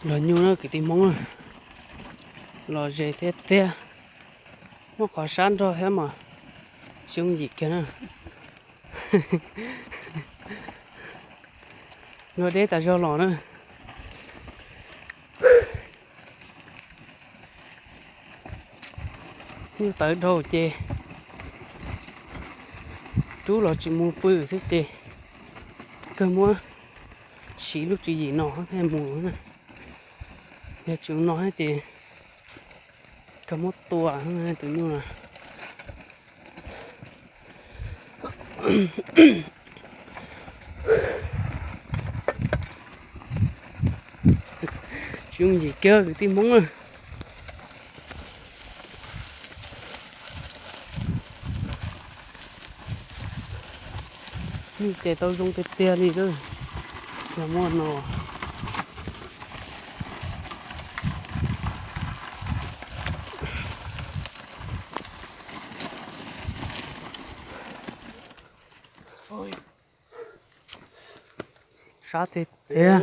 Los nyuj na kwv tij Hmoob na, los ze thiab tiag, muaj qhov sab nrog thiab mas tsis yooj yim kiag na. Luag deb tas zog los na. Nyuj tawv dhau ces rub los tsis mus pw xwb ces kawg muab siv lub tswv yim no thiaj mus na. Yog tsis no ces kawg muab tua tus nyuj no. Tsis yooj yim kiag kwv tij Hmoob na. Nyuj ces tau zoo tiag tiag li lawm, yog muaj no. Sab tiag tiag.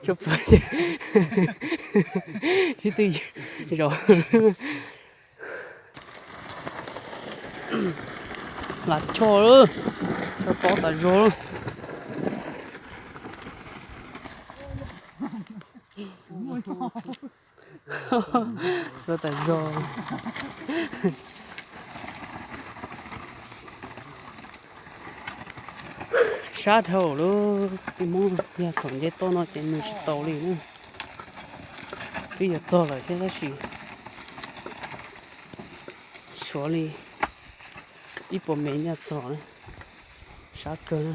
Tsuas plaws sib tw zov. Lam choj lawm, tso pob tas zog lawm. Xuav tas zog. Sab dhau lawm, tij Hmoob, yog thaum nce toj no ces mus tsis tau li na. Twb yuav txog lawm thiab tab sis suav li ib puas mev nyaj txog na, sab kawg.